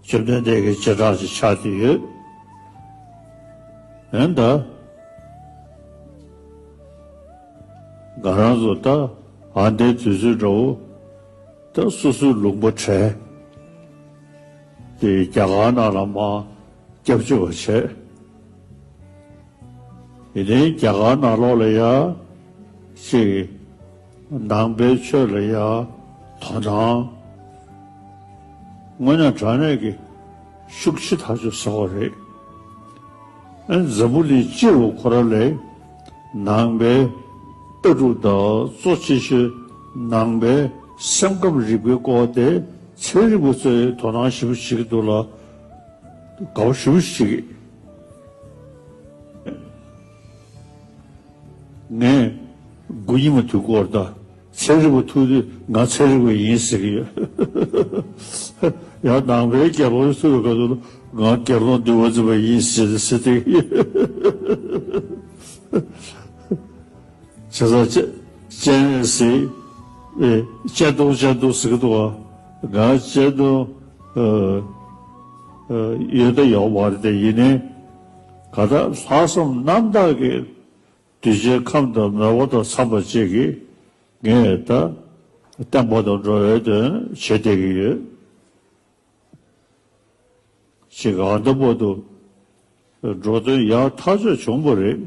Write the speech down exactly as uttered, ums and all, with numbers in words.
བཅོམ་ལྡན་འདས་ཀྱི་བྱེ་བྲག་ཅིག་ཆགས་བསྡད་ཡོད། ཨེ་ད། ང་རང་ཚོ་ད་ཨ་འདའི་དུས་ཚོད་འདྲ་བོ་ད་སོ་སོའི་ལུང་པ་བྲལ་ཏེ་རྒྱ་གར་ནང་ལ་མར་སྐྱབས་བཅོལ་བ་བྱས། ཡིན་ནའི་རྒྱ་གར་ནང་ལོགས་ལ་ཡ་ཅིག་ནང་པའི་ཆོས་ལ་ཡ་དོ་སྣང་དངོས་གནས་དྲང་གནས་ཀྱི་ཤུགས་ཆེ་ཐག་ཆོད་ཟེར་བ་རེད། ཨ་འཛམ་བུ་གླིང་སྤྱི་བོ་ཁོ་ར་ལས་ནང་པའི་ལྟ་གྲུབ་དང་གཙོ་ཆེ་ཤོས་ནང་པའི་སེམས་ཁམས་རིག་པའི་སྐོར་དེ་ཚན་རིག་པ་ཚོས་དོ་སྣང་ཞེ་པོ་བྱེད་ཀྱི་འདུག་ལ། དགའ་པོ་ཞེ་པོ་ཞིག་ངས་དགུ་ཉི་མ་དུས་སྐོར་དང་ཚན་རིག་པ་ཐུག་དུས་ང་ཚན་རིག་པ་ཡིན་ཟེར་གྱི་ཡོད། ཡང་ནང་པའི་དགེ་སློང་ཐུག་པའི་སྐབས་སུ་ང་དགེ་སློང་འདུལ་བ་འཛིན་པ་ཡིན་ཟེར་ཟེར་དེ་གི་ཡོད། བྱས་ཙང་སྤྱན་རས་གཟིགས་ཨེ་སྤྱན་སྟོང་སྤྱན་སྟོང་ཟེར་གི་འདུག་བ། ང་སྤྱན་སྟོང་ཨ་ཨ་ཡོད་ད་ཡོད་མ་རེད་དེ། ཡིན་ནའི་ག་ད་ལྷག་བསམ་རྣམ་དག་གིས་གདུལ་བྱའི་ཁམས་དང་མོས་པ་དང་འཚམས་པ་བཅས་ཀྱིས་ངས་ད་བསྟན་པ་དང་འགྲོ་བའི་དོན་བྱེད་བསྡད་ཀྱི་ཡོད། ཅིག་ཨ་ད་བར་དུ་འགྲོ་དོན་ཡག་ཐག་ཆོད་བྱུང་བ་རེད།